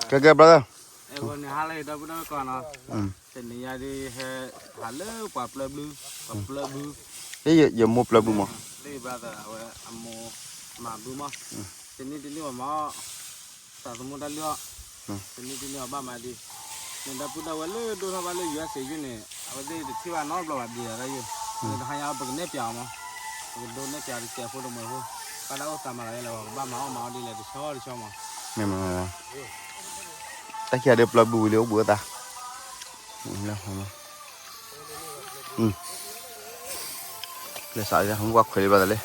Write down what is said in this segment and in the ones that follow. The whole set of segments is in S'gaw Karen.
ကဲကဲ brother, အဂီၢ်န့ၣ် ဟါလၢအံၤ ဒီပုၢ်ဒီဝဲၢ်ကိးဂၤနီၤ, တနံၤညါဒ်ဟဲဟးလၢပှၤပျၢၤဘု, ပှၤပျၢၤဘု, ယမိၢ်ပျၢၤဘုမး, လၢ brother အဝဲအမိၢ်မၤဘုမး, တနံၣ်တနံၣ်အီၤမး သးသမူတၢ်လုၢ်အီၣ်, တနံၣ်တနံၣ်အီၤဘၣ်မၤဒ်, န့ၣ်ဒီပုၢ်ဒီဝဲၢ်လၢဒိၣ်ထီၣ်ဘၣ်လၢ ယူအက်စ့ ယုၢ်န့ၣ် အဝဲသ့ၣ်တထံၣ်ဘၣ်နီတဘျီဘၣ်ဒ်ဒီးတၢ်ယုၢ်, တဟါညါပကနဲၣ်ပၠးအီၤမး, ပကဒိးနဲၣ်ပၠးတစဲးဖိတမှဲၤဖိ, ဘၣ်တၢ်အိၣ်သးမၤလီၤယဲလၢ ပကဘၣ်မၤအီၣ်မၤအီဒ်လဲၣ်တဆီတဆီမး, တၢ်ခံဂၤဒ်ပျၢၤဘုဝံၤလံ အိၣ်ဘှံးအိၣ်သါ, လၢစးမူကွၢ်ခွဲးလံ brother လံ,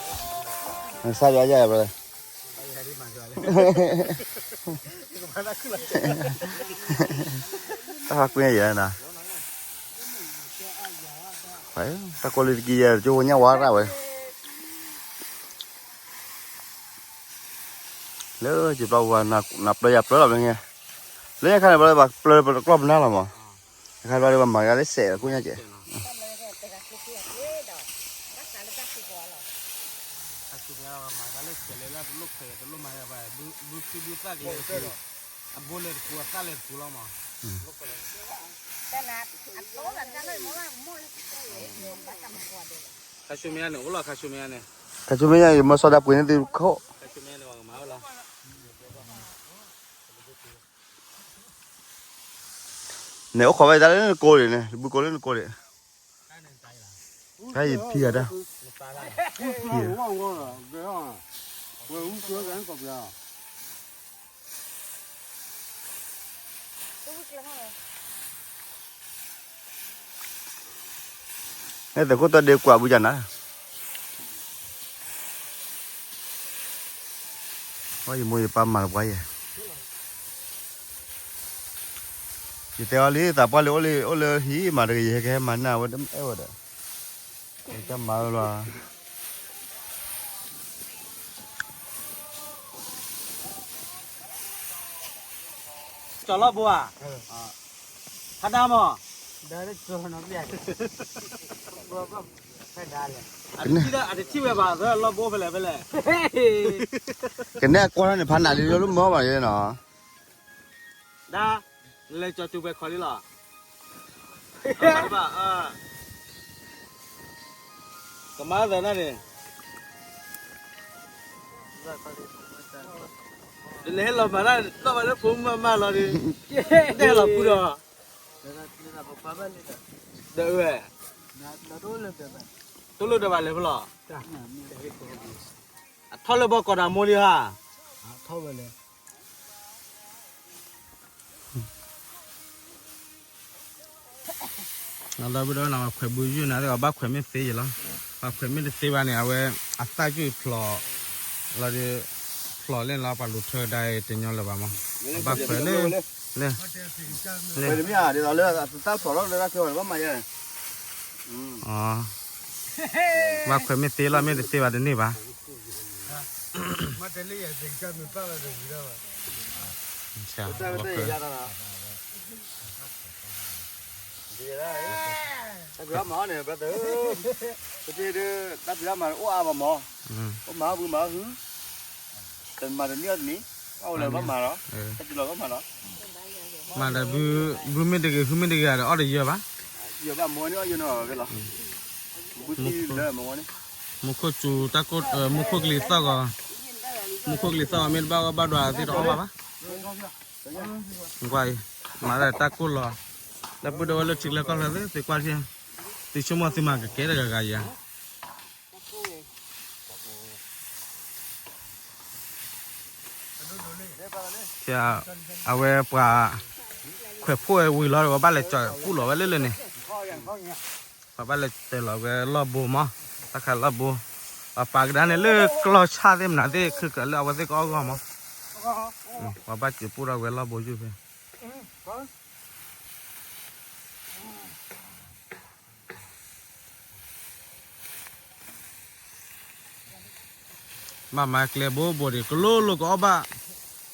စးယွၤယၤ brother တၢ်ဟးကွံာ်ယဲနၤ, တၢ်ကိးလံတကံၢ်ယဲ ကၠိဖိညၣ်ဝါရၣ်ဝဲ, လၢစံာ်ပျီပူၤ နပျၢၤယၤပျၢၤလီၤမ့ၢ်, လၢညါခါန့ၣ် brother ပှၤပျၢၤပတကျီၢ်ပနၢ်လီၤမး, ညါခါ brother ပှၤမၤက့ၤလၢစဲးကိၣ်ညါကဲး ခါဆူမဲာ်ညါန့ၣ် အိၣ်လီၤခါဆူမဲာ်ညါန့ၣ်, ခါဆူမဲာ်ညါ ယမၢစီၤဒၣ်ပှ့ၤန့ၢ်သုခိၣ်, န့ၣ်အိၣ်ခိးဝဲဒၣ်လၢနကိးဒံးန့ၣ် တဘုကိးလၢနကိးဒံး, ဖဲယဖံဂၤတၢ်, န့ၣ်သုးခိၣ်တၢ်ဒ့ကွၢ်ဘုယၤနၤ, ဝဲယမိၢ်ယပၢ်မၤတပှၢ်ယဲ, ယတဲအီၤလံ သးပှၢ်လံ အိၣ်လၢ အိၣ်လၢဟံၣ်မၤတဂ့ၤ ယဟဲကဟဲမၤနၢ်ဝဲ တအဲၣ်ဝဲဒီး, တၢ်မၤလီၤ ကၠီၤလီၢ်ဘိဧါ, ဖးဒၣ်မး, အတထံၣ်ဝဲဘၣ် လီၢ်ဘိဖဲလဲၣ်ဖဲလဲၣ်, ကနဲၣ်ကွၢ်ထီၣ်န့ၣ် ဖးနးလံလၢမၢဘၣ်ယဲနီၤ, ဒၣ်, လဲၤကၠီၤတုၤပှဲၤခီလံလီၤ, ကမၤသးနၢ်န့ၣ် တလဲၤဟဲလီၤမၤတၢ် လီၤဘၣ်လၢဖိမုၣ်မၤမၢ်လီၤဒီး, တဲလီၤဖုဒီး, ဒီးဝဲ, တိၢ်လိၣ်ဒီးဘၣ်လဲၤဖဲလီၤ, အထီၣ်လၢဘီကီးတၢ်မိၢ်လံဧါ, ဒီပုၢ်ဒီဝဲၢ်နၤ ပှၤခွဲးဘုယုၢ်နၤသ့ၣ် ပှၤဘၣ်ခွဲးမ့ၢ်သ့ယဲလီၤ, ပှၤခွဲးမ့ၢ်တသ့ဘၣ်န့ၣ် အဝဲ အသၣ်ကွံာ်ဖျိး, လီၤဒီး, ဖျိးလၢလီၤ ပှၤလူၤထၢဒါတညီလၢၤဘၣ်မး, ပှၤဘၣ်ခွဲးလၢ, လၢ, လၢ, ဒ်သိးလၢအသၣ်ဖျိးထီၣ်လၢတၢ်ချၢဘၣ်န့ၣ် ဘၣ်မၤယဲ, ဘၣ်ခွဲးမ့ၢ်သ့လီၤ မ့ၢ်တသ့ဘၣ်တန့ၢ်ဘၣ် တၢ်ဖံးအီၣ်မၤအီၣ်န့ၣ် brother, ပသ့ၣ်ဒုး တၢ်ဖံးအီၣ်မၤန့ၣ် အိၣ်အါဘၣ်မး, အိၣ်မၤဘုမၤဟု, တမၤတနံၣ်အီၣ်တနံၣ်, အအိၣ်လၢဘၣ်မၤလီၤ, တၢ်ဖံးလီၤဘၣ်မၤလီၤ, မၤဒီးဘု, ဘုမ့ၢ်တဂ့ၤ ဟုမ့ၢ်တဂ့ၤဒီး အီၣ်တယၢၢ်ဘၣ်, ယၢၢ်ဘၣ်မၤန့ၣ်အီၣ်ယၢၢ်နီၢ်ဂၤလီၤ, ဘုထံလၢမၤန့ၣ်, မူခိၣ်စူၤတၢ်ကိၢ်, မူခိၣ်ကလံၤသီၣ်ဂီၤ, မူခိၣ်ကလံၤသီၣ်ဂီၤ မ့ၢ်တဘၣ်အီၣ်ဘၣ်ဒွးသ့ၣ်တအီၣ်ဘၣ်ဘၣ် ကွၢ်အံၤ, မၤလၢတၢ်ကိၢ်လီၤ, ဒီပုၢ်ဒီဝဲၢ်လၢထံကျါကီၢ်ကျါသ့ၣ် သုကွၢ်ထံ, သုဆိကမိၣ်သုမၤကကဲတဂၤဂၤယၤ, အဝဲပှၤခွဲးဖိဝဲဝံၤလီၤဒီး ပှၤဘၣ်လဲၤကၠီၤပူၣ်လီၤဝဲလၢလၢန့ၣ် ပှၤဘၣ်လဲၤတဲလီၤဝဲလီၢ်ဘိမး, တၢ်ခးလီၢ်ဘိ, ပှၤပာ်ကဒါန့ၣ်လၢကျီၢ်ဆၣ်သ့ၣ်မနုၤသ့ၣ် ခုကလၢအဝဲသ့ၣ်ကအီၣ်ဂီၢ်မး, ပှၤဘၣ်စံးပူၣ်ထီၣ်ဝဲလီၢ်ဘိယုၢ်ဖဲ ဘၣ်မၤကျဲဘိဘိဒံး ကလိလိာ်ကအီၣ်ဘၣ်,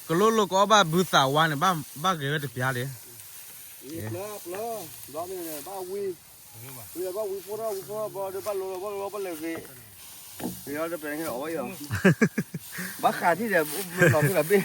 ကလိလိာ်ကအီၣ်ဘၣ်ဘုသးဝါန့ၣ် ဘၣ်ဂဲၤဝဲတပျၢ်ဒံး, ပျၢ်, ပျၢ်, ဘျီန့ၣ်ဘၣ်ဝံ, ဝံဘၣ်ဝံဖိထီၣ်ဝံဖိထီၣ်ဘျီဒီး ဘၣ်လိၤလီၤဘၣ်လိၤလီၤဘၣ်လဲၤဂ့ၤ, ဂ့ၤလီၤတပျၢ်န့ၣ်အီၣ်ဝဲအီၤ, ဘၣ်ဃးထံၣ်ဒီး လီၤထံၣ်လီၤဘ့ၣ်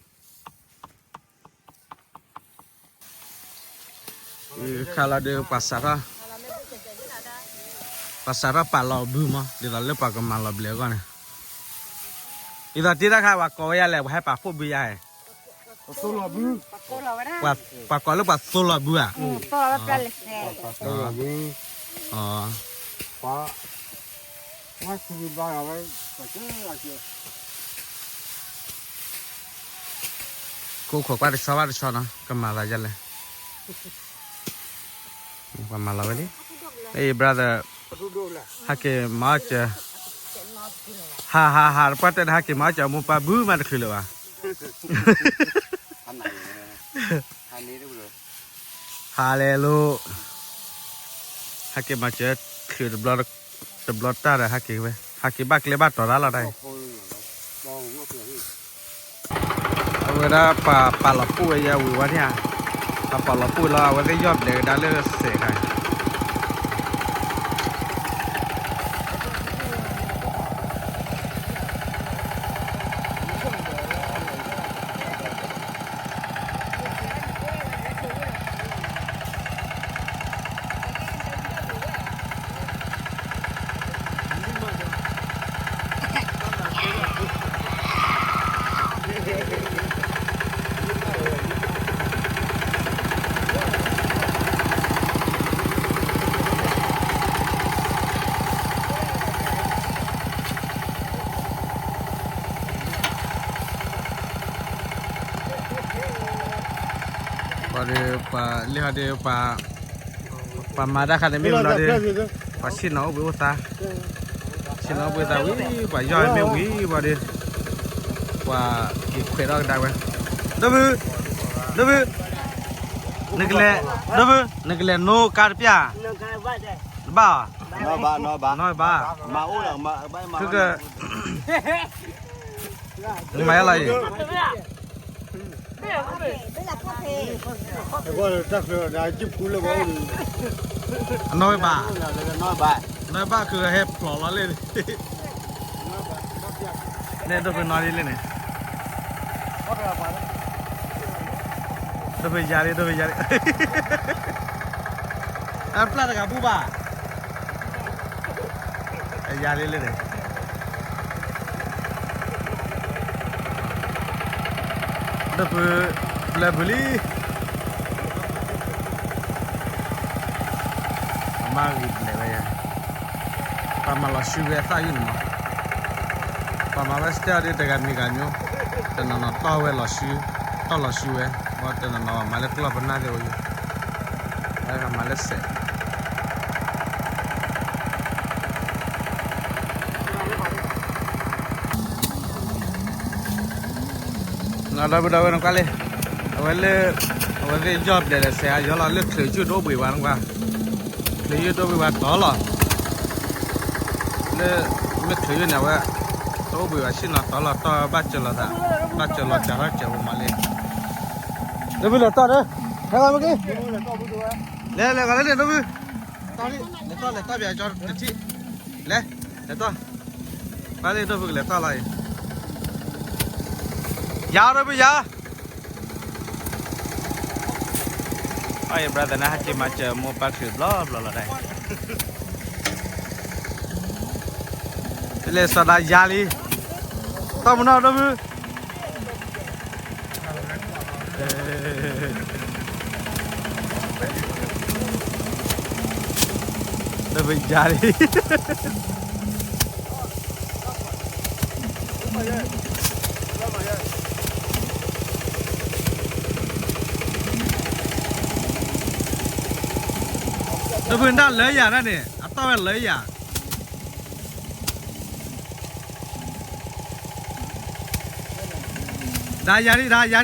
ခါလီၤဒီးပှၤစးထီၣ်, ပှၤစးထီၣ်ပာ်လီၤဘုမး ဒ်သိးလၢပှၤကမၤလီၤဘျဲးအဂီၢ်န့ၣ်, ဒ်သိးတ့တၢ်ခါပှၤကိးဝဲယၤလဲၣ် ပှၤဟဲပာ်ဖှိၣ်ဘုယၤဟဲ, ပှၤကိးလၢပှၤသိလီၤဘုဧါ, ကိးခိးကွၢ်တဆီဘၣ်တဆီနီၤ ကမၤသးဒ်လဲၣ်, ပှၤမၤလီၤဝဲလံ, အံၤ brother, ဟဲက့ၤမၤအီၣ်စၢၤ, ဟးဟးဟး ပှၢ်တဲဒၣ်ဟဲက့ၤမၤအီၣ်စၢၤအမိၢ်ပၢ်ဘုမးတချုးလၢၤဘၣ် ဟါလဲၤလိာ်, ဟဲက့ၤမၤစၢၤချုးတဘျီ, တဘျီတၢ်ဒီးဟဲက့ၤဝဲ, ဟဲက့ၤဘၣ်ကျဲဘၣ်တီၤတၢ်လီၤတၢ်အံၤ, အဝဲဒၣ်ပှၤပာ်လီၤပှိၢ်ဝဲယဲဝံၤဝဲန့ၣ်ဧါ, ပှၤပာ်လီၤပှိၢ်လီၤ အဝဲသ့ၣ်ယီၢ်ဘျဲးကဒါလၢစဲးခါ ပှၤဒီးပှၤလၢဟီဒီး ပှၤမၤတၢ်ခါန့ၣ်မ့ၢ်ဝံၤလီၤဒီး ပှၤဆ့ၣ်နီၤအိၣ်ဘှံးအိၣ်သါ, ဆ့ၣ်နီၤအိၣ်ဘှံးသါဝံၤ ပှၤယီၢ်မ့ၢ်ဝံၤဝံၤဒီး ပှၤက့ၤခွဲးထီၣ်ကဒါဝဲ, ဒိၣ်ဖု, ဒိၣ်ဖု, နကလဲၤ, ဒိၣ်ဖု နကလဲၤနိကါတပျၢ်, တဘၣ်, နီၢ်ဘၣ်, မၤအိၣ်လီၤ, မၤလီၤအံၤ အနီၢ်ဝဲဘၣ်, အနီၢ်ဘၣ် ခုကဟဲဖျိးလီၤလၢန့ၣ်, န့ၣ်ဒိၣ်ဖုနီၢ်ဒ်လဲၣ်န့ၣ်, ဒိၣ်ဖုယါလံ ဒိၣ်ဖုယါလံ, အပျၢ်တဂၤဘူၣ်ဘၣ် ယါလံလၢန့ၣ်, ဒိၣ်ဖု ပျၢ်ဘုလံ, ဘၣ်ဂ့ၤတလဲၤဝဲယၤ, ပှၤမၤလီၤဆူဝဲသၣ်ယုၢ်န့ၣ်မး, ပှၤမၤဝဲ style ဒ်တဂၤမံၤဂၤညိ, တနီၤနီၤတီၢ်ဝဲလီၤဆူ, တီၢ်လီၤဆူဝဲ, ဘၣ်တနီၤနီၤမၤလၢကျီၢ်ပနၢ်သ့ၣ်အိၣ်ယိ, မၤလၢစဲး ဒီပုၢ်ဒီဝဲၢ်နကွၢ်လံ, အဝဲလၢ, အဝဲသ့ၣ်ယီၢ်ဘျဲးဒီးစဲးအယီၢ်လီၤ လၢချုးယုၢ်တအိၣ်ဘှံးဘၣ်နကွၢ်, ချုးယုၢ်တအိၣ်ဘှံးဘၣ်တီၢ်လီၤ, လၢ, မ့ၢ်ချုးယုၢ်န့ၣ် အဝဲ, တအိၣ်ဘှံးဘၣ်ဆ့ၣ်နီၤတီၢ်လီၤ တီၢ်ဘၣ်စၢၤလီၤသး, ဘၣ်စၢၤလီၤစၢၤထီၣ်စဲးဖိမးလံ, ဒီပုၢ်လဲၤတီၢ်ဒီး, ဟဲလီၤမ့ၢ်က့ၤ, လဲၤလဲၤဂီၤလၢန့ၣ်ဒီပုၢ်, လဲၤတီၢ်လဲၤတီၢ်ပၠးကၠီတထံၣ်, လဲၤ, လဲၤတီၢ် ဘၣ်လၢဒီပုၢ်ကလဲၤတီၢ်လီၤအံၤ, ယၤဒီပုၢ်ယၤ, အံၤ brother နဟဲက့ၤမၤစၢၤမိၢ်ပၢ်ချုးဘျီဘျီလီၤ, တလဲၤစီၤဒၤယၤလံ, တီၢ်မနီၢ်ဒီပုၢ် ဒီပုၢ်ယၤလံ ဒီပုၢ်ဒၣ်လၢယၤဒၣ်န့ၣ် အတီၢ်ဝဲလၢယၤ, ဒၤယၤဒံး ဒၤယၤဒံး,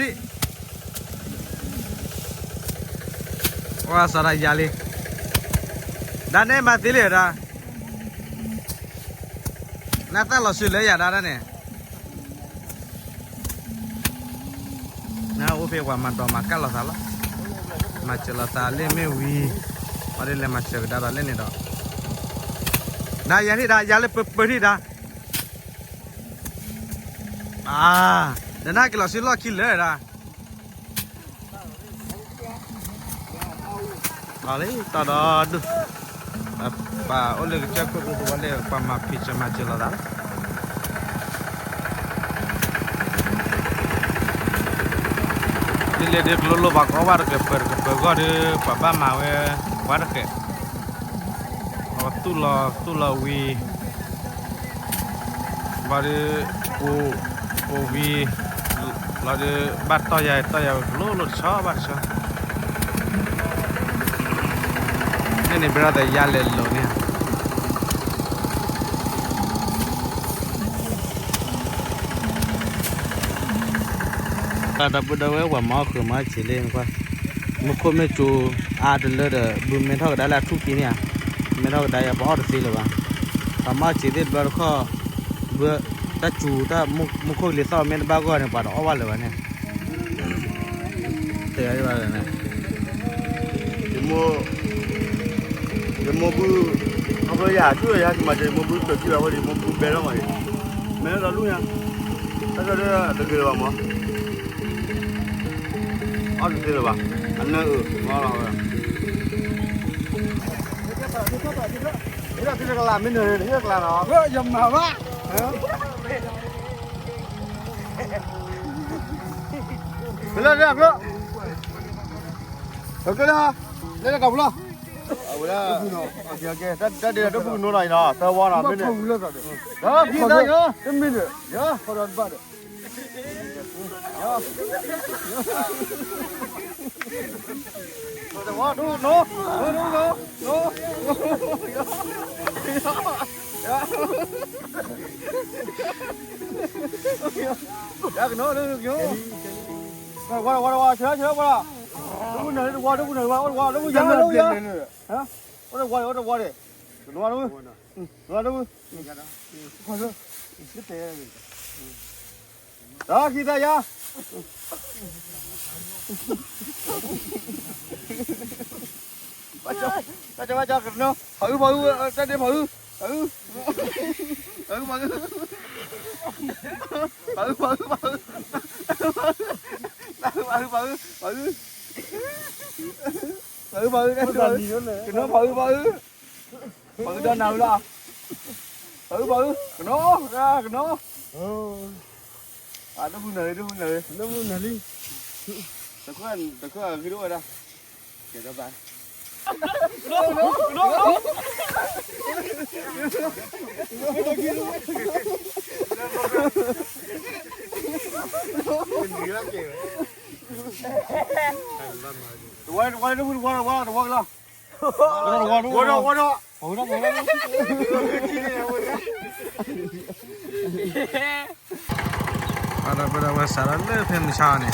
ဝဲစီၤဒၤယၤလံ, ဒၣ်နဲမၤသ့လံဒၣ်, နသၣ်လီၤဆူလၢယၤဒၣ်ဒၣ်န့ၣ် နအိၣ်ဖဲပှၤမၤဒိးမၤကၢ်လိာ်သးလီၤ, မၤစၢၤလိာ်သးလၢမ့ၢ်ဝံၤ, ပှၤဒ်လဲၤမၤစၢၤကဒါဒီးလၢန့ၣ်ဒီး, ဒၤယၤထံၣ်ဒၣ် ယၤလၢပၢပၢထံၣ်ဒၣ်, အါ, ဒီးနက့ၤလီၤဆူလီၢ်ခံလၢာ်ဒၣ်, အလံ တီၢ်ဒီဒူၣ်, ပှၤအိၣ်လၢကစၢၢ်ခိၣ်ဒူသဝီလၢ ပှၤမၤဖံးစၢၤမၤစၢၤလိာ်သးလီၤ. ဒ်လဲၣ်ဒ်ကျိလိၣ်ဘၣ်ကအီၣ်ဘၣ်တကဲၢ် ပၢၤတကဲၢ်ပၢၤဂီၢ်ဒီး ပှၤဘၣ်မၤဝဲ ပှၤတကဲၢ်, အဝဲသူၣ်လီၤသူၣ်လီၤဝံၤ ဘၣ်ဒီး ကိးဝံၤ လီၤဒီး ဘၣ်တီၢ်ယၤတီၢ်ယၤဝဲကလိလိၣ်တဆီဘၣ်တဆီ, န့ၣ်န့ၣ် ဘရၣ်သးယါလဲၤလိာ်န့ၣ် ဒီပုၢ်ဒီဝဲၢ် ပှၤမၤအီၣ်ဃုာ်မၤအီၣ်ဆံးလံနကွၢ်, မူခိၣ်မ့ၢ်ကၠိအါတလၢဒီး ဘုမ့ၢ်ထီၣ်ကဒါလၢအထူၣ်ကံန့ၣ်ဧါ, မ့ၢ်ထီၣ်ကဒါယၤ ပှၤအီၣ်တသ့လၢၤဘၣ်, ပှၤမၤအီၣ်ဆံးသ့ၣ်တဘျီတခီၣ်, ဘု, တၢ်စူၤတၢ်မူခိၣ်ကလံၤသီၣ်မ့ၢ်တဘၣ်ဂီၢ်န့ၣ် ပှၤတအီၣ်ဘၣ်လၢၤဘၣ်န့ၣ် တဲဘၣ်န့ၣ်, ယမိၢ်, ယမိၢ်ဘု, ခီဖျိယၤဆူယၤကမၤစၢၤ ယမိၢ်ဘုတၢ်ထံၣ်ဘၣ်ဝဲဒီး ယမိၢ်ဘုဘဲထီၣ်မးအံၤ, မ့ၢ်လၢဒီးလူၢ်ညါ, တၢ်ဒီးတဂ့ၤလၢၤဘၣ်မး, အီၣ်တသ့လၢၤဘၣ်, အနၢအၢၣ်မးလီၤဝဲ ဟ့ၣ်ဒၣ်သုတကလးမ့ၢ်နၢၤန့ၣ် ဟ့ၣ်တကလးနီၤ, ယမၤဘၣ်, လၢလၢကျိ, လၢလၢ, လၢလၢတၢ်ပူၤလီၤ, အဝဲဒၣ်, တၢ်ဒ့ဒီးတပူၤကနိဒီးအံၤနီၤ သၢဝီနီၤ မ့ၢ်န့ၣ်, ဒီးခံသၢယီၤ, တမ့ၢ်ဒီး, ယၤ, ခီဒီးတဘၣ်ဒီး ဒီးခံသၢယၤ, ဘၣ်အုၣ်ဘၣ်အုၣ်, တၢ်ဒ့ဘၣ်အုၣ်, ဘၣ်အုၣ်, ဘၣ်အုၣ်, ဘၣ်အုၣ်, ဘၣ်အုၣ်, ဘၣ်အုၣ်, ဘၣ်အုၣ်, ဘၣ်အုၣ်, ဘၣ်အုၣ်, ဘၣ်အုၣ်, ဘၣ်အုၣ်, ဘၣ်အုၣ်, ဘၣ်အုၣ်, ကနီၤ, ကနီၤ, တၢ်ပူၤနၢၤလံ, တၢ်ပူၤနၢၤလံ, တၢ်ပူၤနၢၤလံ, တၢ်ပူၤနၢၤလံ, တၢ်ပူၤနၢၤလံ, တၢ်ပူၤနၢၤလံ, တၢ်ပူၤနၢၤလံ, ဒီပုၢ်ဒီဝဲၢ်စးထီၣ်လၢဖဲမုၢ်ဆါအီၤန့ၣ်,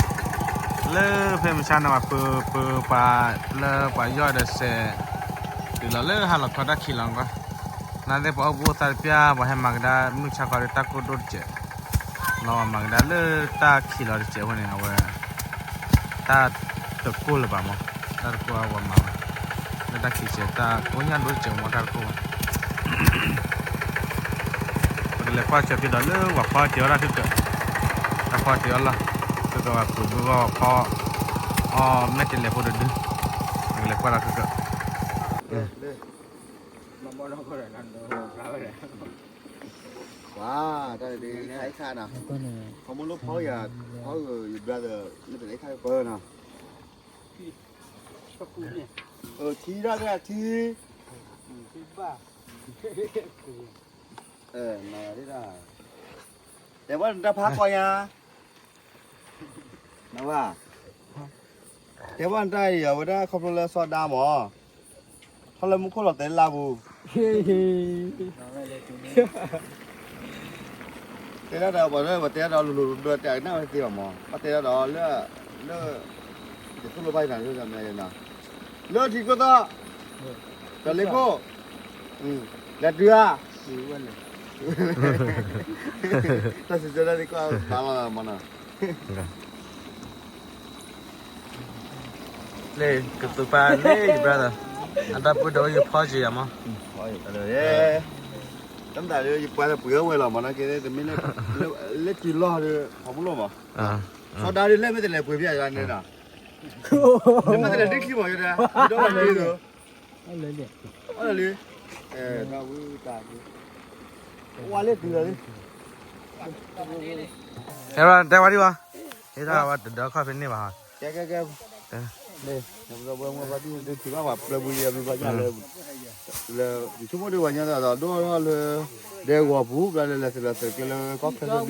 လၢဖဲမုၢ်ဆါန့ၣ် ပှၤပၢၤပၢၤပှၤ လၢပှၤယီၢ်ဒီးစဲး တုၤလီၤလၢဟါလီၤခီတၢ်ခံးလီၤကွၢ်, နာ်သ့ၣ်ပှၤအိၣ်ဘူးအိၣ်သးတပျၢ် ပှၤဟဲမၤကဒါမုၢ်ဆါခီဒီးတၢ်ကိၢ်ဒိၣ်တစဲး, လီၤမၤကဒါလၢတၢ်ခံးလီၤတစဲးအဃိန့ၣ် အဝဲ တၢ်တကိၢ်လၢၤဘၣ်မး, တၢ်တကိၢ်အဝဲမၤဝဲ လၢတၢ်ခံးစဲး တၢ်ကိၢ်ညါဒိၣ်တစဲးမး တၢ်တကိၢ်ဘၣ် ပကလဲၤကွၢ်ဆၢဖံဒီးလၢပှၤဖီတ့ၢ်အီၣ်တၢ်ခဲကၢး, တၢ်ဖီတ့ၢ်အီၣ်လီၢ်, ခဲကၢးပှၤပှ့ၤဘုဂီၢ်ဖီ, အီၣ်မဲာ်တဲးလဲးဖိတဒု, ပကလဲၤကွၢ်တၢ်ခဲကၢး, ပှၤ, တၢ်န့ၣ် ခါအံၤခါနီၤ, ခီမီလိဖီယၤ, ဖီယၤ brother မ့ၢ်တလဲၤခါကပၢနီၤ, ထံဒၣ်တၢ်ထံ, တဲဘၣ်နတၢ်ဖးကီညါ, တဲဘၣ်နတၢ်အံၤ အဝဲဒၣ်ခီဖျိလၢစီၤဒါမး, ထီၣ်လၢမူခိၣ်လီၤတဲလၢလါပူၤ တဲဒၣ်ဒီး ပှၤလၢပှၤတဲဒၣ်ဒီးလိၤလိၤဒိၣ်ဒိၣ်တဲအကနၣ်ဝဲသ့ဘၣ်မး, ဘၣ်တဲဒၣ်ဒီးလၢ, လၢ, ယသိၣ်လိဘၣ်ယနၤ, လၢထံကျိသီၣ်, တၢ်လ့ခိၣ်, လဲၤတုၤဧါ, တၢ်စံးဆၢဒၣ်သ့ၣ်ကီးဘၣ်လီၤမးနီၤ လၢကသူပၢ်လၢယ brother, အတၢ်ပူၤဒီးယဖီက့ၤယၤမး, တၢ်မတၤလၢယပှၤတပှ့ၤအီၣ်ဝဲလီၤမးနီၤ, ကဲတမ့ၢ်လၢတုၤလီၢ်ဒီး ခီမီလိမး, စီၤဒါဒ်လဲၣ်မ့ၢ်တလဲၤပှ့ၤဖဲယၤန့ၣ်နီၤ, မ့ၢ်တလဲၤဒ်ခံမးယဒၣ်, ဒီးလၢ, လၢ, ဝါလၢတုၤလီၤလံ တဲဝဲဒံးဘၣ်, ဟ့ၣ်တၢ်ဝဲတဒၢခီၣ်ဖဲန့ၣ်ဘၣ်, ကဲ, ကဲ, ကဲ, လၢ, ဆိကမိၣ်ဒ်ပှၤကညီဒီး ဒိၣ်ထီၣ်လၢ, ဒဲဂီၤပူၤ ဘျီလၢလဲၤသုးလီၤသုးကျဲလၢကီၢ်ချၢဒုး,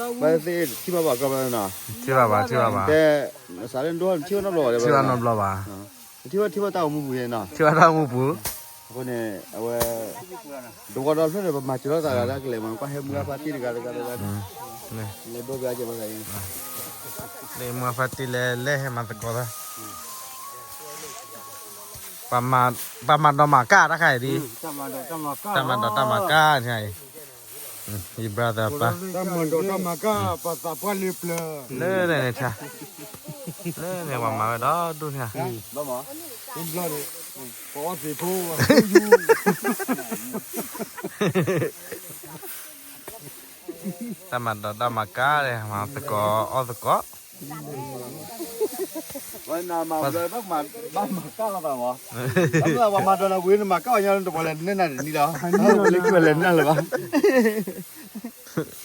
ဘၣ်သ့ၣ်ထံၣ်ဘၣ်ဘၣ်ကီဘၣ်နီၤ, ထံၣ်ဘၣ်ဘၣ်, ထံၣ်ဘၣ်ဘၣ်, တဲ, စးလၢနဒိၣ်ထံၣ်ဘၣ်နီတဘျီဘၣ်, ထံၣ်ဘၣ်နီတဘျီဘၣ်, ထံၣ်ဘၣ်, ထံၣ်ဘၣ်တၢ်အိၣ်မူပူၤနီၤ, ထံၣ်ဘၣ်တၢ်အိၣ်မူပူၤ, အဃိန့ၣ် အဝဲ တဝီဒီဖျၢၣ်န့ၣ် ပမၤစၢၤလိာ်သးဂၤဒၣ်ကလဲာ်မး, ကွၢ်ဟဲမုၢ်အါဖါတံၢ်တဂၤတဂၤတဂၤ, လဲၤဒိးဘၣ်ကဲဘၣ်ဂၤအံၤ, လၢမုၢ်အါဖါတံၢ်လဲၤလဲၤဟဲမၤသကိးသး, ပှၤမၤဒီးမၤကၢ်တၢ်ခါအံၤဒ်, တၢ်မၤဒီးတၢ်မၤကၢ်န့ၣ်အံၤ, ယ brother ပၢ်, တၢ်မၤဒီးတၢ်မၤကၢ် ပှၤသးပှၢ်လ့ပျၢၤ, လၢန့ၣ်, လၢန့ၣ်ပှၤမၤဝဲဒီဒူၣ်န့ၣ် ပအီၣ်သ့ၣ်ဖိ, တၢ်မၤဒီးတၢ်မၤကၢ်, မၤသကိးအီၣ်သကိး, ဘၣ်မၤကၢ်လီၤသးမး, ပှၤမၤဒီးနၤဝံၤ နမၤကၢ်အီၤညါ တပှၤလဲၤနဲၣ်နၤတနံၤလီၤ, လၢခံပှၤလဲၤနဲၣ်လၢၤဘၣ်,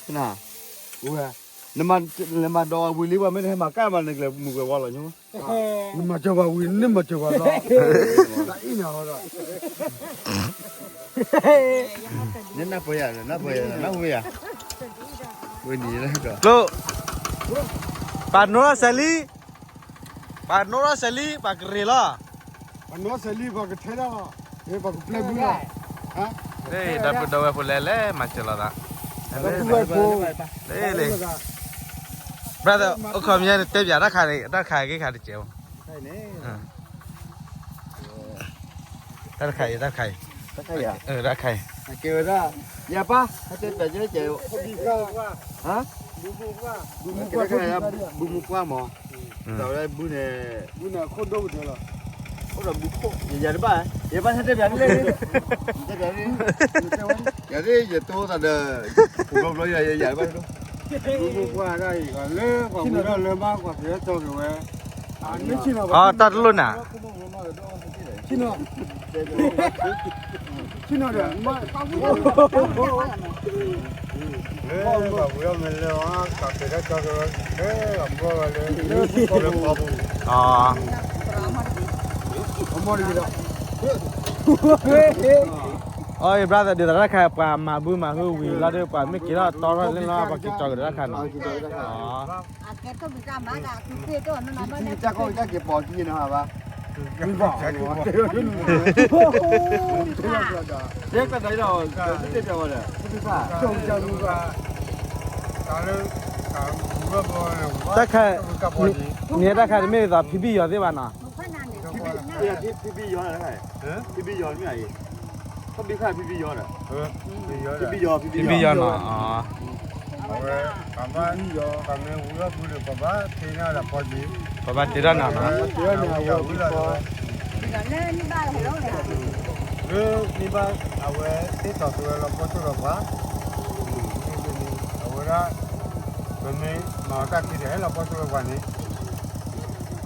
နမၤဒီးဝံၤလံ ပှၤမ့ၢ်တဟဲမၤကၢ်မး နကလဲၤမုာ်ကွဲးဝီလီၤညါ, နမၤစၢၤပှၤဝံၤ နမၤစၢၤပှၤလီၤ, နနၢ်ပၢၢ်ယၤ, နၢ်ပၢၢ်ယၤ, နၢ်ဟူယၤ, ဝဲနံၤ, ပှၤနိထီၣ်စဲးလံ, ပှၤနိထီၣ်စဲးလံ ပှၤကရ့ၣ်လီၤ, ပှၤနိထီၣ်စဲးလံ ပှၤကထဲဒၣ်လီၤ, ပှၤကပျဲဘုလီၤ, ဒီပုၢ်ဒီဝဲၢ်ဖိလဲၣ်လဲၣ် မၤစၢၤလိာ်သး, လ့လ့, brother အိၣ်ခိးမ့ၢ်န့ၣ် တဲပၠးတၢ်ခါန့ၣ် တၢ်ခါဂ့ၤခါတကဲး, တၢ်တခါအံၤ, တၢ်တခါအံၤ, တၢ်တခါအံၤ, ယပၢ်, ဘုမူပှၢ်မး, တၢ်ဝဲဘုန့ၣ်, ဘုန့ၣ်ခိၣ်ဒိၣ်ကတၢၢ်လီၤ, အိၣ်ဒီးဘုခိၣ်ယၤတဘၣ်, ယဘၣ်ဟဲတဲပၠးတလဲၣ်, တဲပၠး, ယၤသ့ၣ်ယတိသးဒီး, ဘျီဘျီယၤယၤတဘၣ်, ဘုမူပှၢ်တၢ်အံၤ လၢပှၤဝံၤထီၣ်လၢမါ ပှၤသ့ၣ်ထီၣ်က့ၤဝဲ, အတၢ်တလိၣ်နၤ ဆ့ၣ်နီၤ, ဆ့ၣ်နီၤဒီး, လၢပှၤဝံၤထီၣ်မ့ၢ်လၢ ကးကဲၤတၢ်ကီကရၢ, လၢအဘီဝဲလၢ, လၢပှၤပူၤ, အမီၢ်တဂ့ၤဒီး အီ brother ဒ်သိးတၢ်ခါ ပှၤမၤဘုမၤဟုဝံၤလီၤဒီး ပှၤမ့ၢ်က့ၤထီၣ်တီထီၣ်လၢလီၤ ပှၤက့ၤကၠီကဒီးတၢ်ခါနီၤ. တၢ်ခါ နတၢ်ခါတမ့ၢ်ဒ်သိး ဖံဘံၣ်ယီၤသ့ၣ်ဘၣ်နီၤ. ဖံဘံၣ်ယီၤ, ဖံဘံၣ်ယီၤနီၤ. ပဘၣ်တ့ထီၣ်နၤနီၤ. လၢန့ၣ်ဘၣ် အဝဲသ့ၣ်ထီၣ်က့ၤဝဲလီၤပှီၢ်ဆိၣ်လီၤပှၤ, အဝဲဒၣ် ပမ့ၢ်မၤအီၤတၢ်ခံဒီး ဟဲလီၤပှီၢ်ဆိၣ်လီၤပှၤန့ၣ်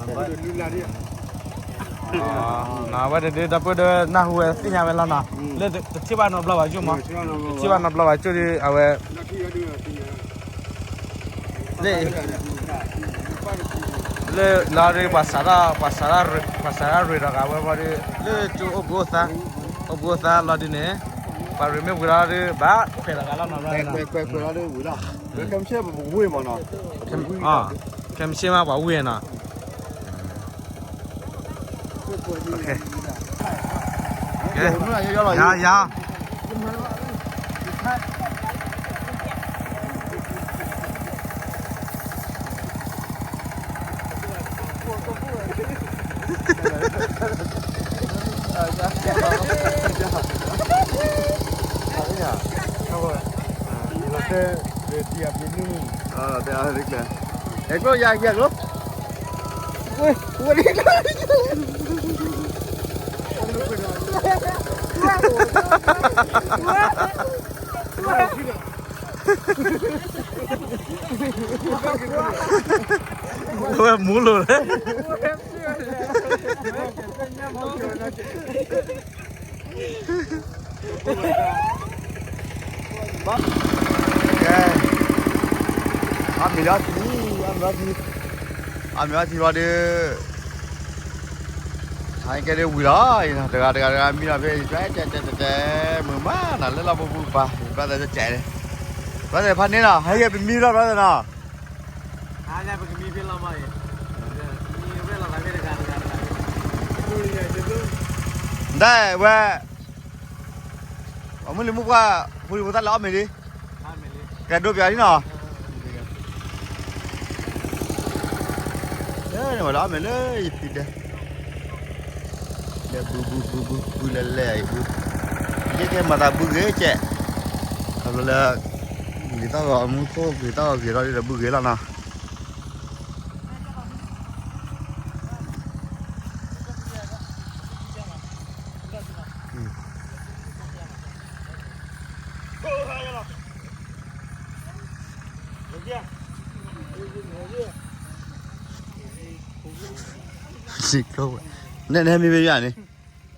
အဝဲတဒုတၢ်ပၢၢ်ဒီးနၢ်ဟူဝဲသ့ၣ်ညါဝဲလီၤနီၤ, လၢတထံၣ်ဘၣ်နီတဘျီဘၣ်ယိၣ်မး, တထံၣ်ဘၣ်နီတဘျီဘၣ်ကၠိဒီး အဝဲ လၢ လၢလီၤဒီး ပှၤစးထီၣ် ပှၤစးထီၣ်ရ့းဒီးဂၤဝဲဘၣ်ဒီး လၢကၠိအိၣ်ဘှံးအိၣ်သါ, အိၣ်ဘှံးအိၣ်သါလီၤဒ်န့ၣ်, ပှၤရ့းမ့ၢ်ဝံၤလီၤဒီး ဘၣ်ခွဲးလီၤဂၤလီၤနီၤ, ခွဲးလီၤဒီးဝံၤလီၤ, ခဲမုၢ်ဆ့ၣ်မးပှၤဝံၢ်နီၤ. ယၤ ယၤ ဝဲမူလိာ်လဲၣ်. ကဲ, အမ့ၢ်လီၤထံ, အမ့ၢ်လီၤထံ, အမ့ၢ်လီၤထံလီၤဒီး, ဟဲကဲဒ်ဝံၤလီၤ, တဂၤတဂၤတဂၤမံလီၤဖဲ, တဲတဲတဲတဲ, မုာ်မးနီၤ လၢလီၢ်ပူၤပူၤပၤ, brother တဲတဲ, brother ဖးန့ၣ်နီၤ, ဟဲကဲပမံလီၤ brother နီၤ. ဒ်ဝဲ, ပှၤမုၢ်လံၤမုၢ်ပှၢ်, ဖိလံၤဖိသၣ်လၢအီၣ်မ့ၤလံ, ကဲဒိပၠးလံနီၤ, လၢန့ၣ်ဝဲလၢအီၣ်မ့ၤလၢယဖံဒဲ, လၢဘုဘုဘုဘုဘုလဲၤလဲၤအံၤဘု, ယကဲမၤသးဘုဂ့ၤကဲ, ခီဖျိလၢ ဂ့ၤသၣ်ဂီၤအမူခိၣ် ဂ့ၤသၣ်ဂီၤဂ့ၤထီၣ်ဒီးဘုဂ့ၤလီၤနီၤ. နမံၤဖဲယၤန့ၣ်,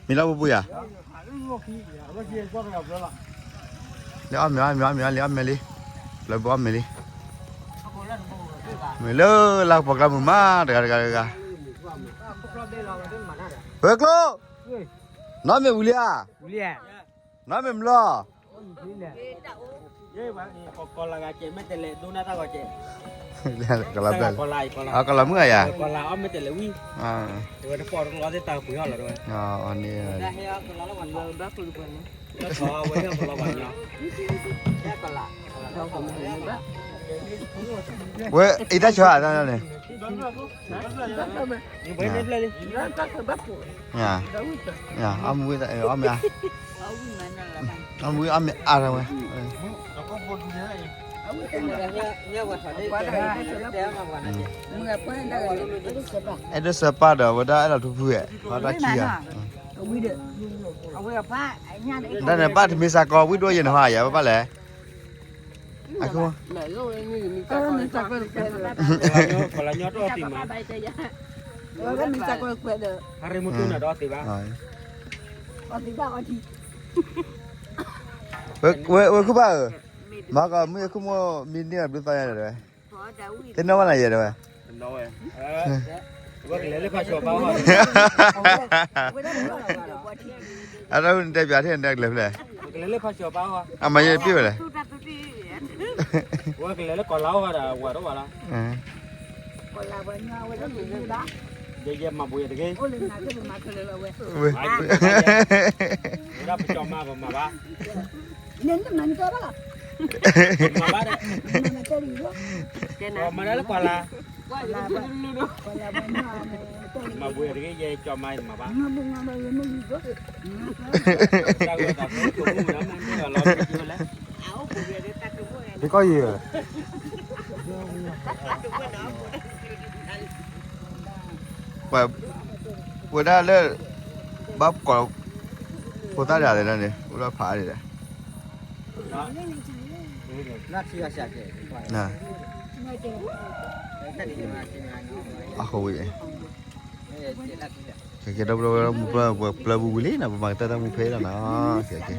မံၤလၢပူၤပူၤယၤ, လၢအီၣ်မ့ၤ အီၣ်မ့ၤ အီၣ်မ့ၤ လၢအီၣ်မ့ၤလံ, လၢဘုအီၣ်မ့ၤလံ, မ့ၢ်လၢလၢပှၤကျါမုာ်မး တဂၤတဂၤတဂၤ, ဝဲၤကျိၤ, နီၢ်မ့ၢ်ဝံၤလံဧါ, နီၢ်မ့ၢ်မလီၤ ကလၤမုၢ်ဧါယၤ, ဝဲအံၤတၢ်ဆါန့ၣ်, အီၣ်မ့ၤဝံၤ အီၣ်မ့ၤအါ, အီၣ်မ့ၤအါထီၣ်ဝဲ, အဲၣ်ဒိးစၢၤပၢ်ဒီး ဝဲဒၣ်အဲၣ်လီၤထူဖုဝဲ, ဘၣ်တၢ်ခံဂၤ, ဒ်န့ၣ် ဘၣ်တမ့ၢ်စ့ၢ်ကီး ဝံၣ်ဒိၣ်ယဲၢ်န့ၣ်ဟီ ယၤဘၣ်ဘၣ်လဲၣ်, အ, ဝဲ ဝဲ ဝဲခူၣ်ဘၣ်ဧၢ, မၤကီးမုၢ်ခူၣ်မိၢ်မံန့ၢ်အဘျုးသီညါဒီးဝဲ, တနီၣ်ဝဲနၤယဲဒီးဝဲ, ဝဲကလဲၤလၢဖးဆှီၤပၢ်ဝါ, အတၢ်ဟူနတဲပၠးထဲနတဲကလဲၤဖဲလဲၣ်, ကလဲၤလၢဖးဆှီၤပၢ်ဝါ, အမၤယဲပ့ၢ်ဝဲလဲၣ်, ဝဲကလဲၤလၢကီၢ်လါဝါဒီးဝၤတအိၣ်ဘၣ်လီၤ, ယဲယဲမၤဘှံးတဂ့ၤ, ဝဲဒၣ်ပကီၢ်မၤပမၤဘၣ်, မၤဘၣ်ဒီး, မၤဒၣ်လၢကီၢ်လါ မၤဘှံးတဂ့ၤ ယဲကၠီမါမၤဘၣ်, ဒ်ကီၢ်ယံၤ, ပှၤဝဲဒၣ်လၢ ဘၣ်ကီး ဖိသၣ်ဒၣ်လဲၣ်န့ၣ် အိၣ်ဒီးဖးဒၣ်, အဃိဝဲ, ကဲကဲ ဒီပုၢ်ဒီဝဲၢ် မူပျၢ် ပှၤပျၢ်ပူၤဝံၤလံနီၤ ပမၤကတၢၢ်တၢ်မူဖဲအံၤလီၤနီၤ, ကဲကဲ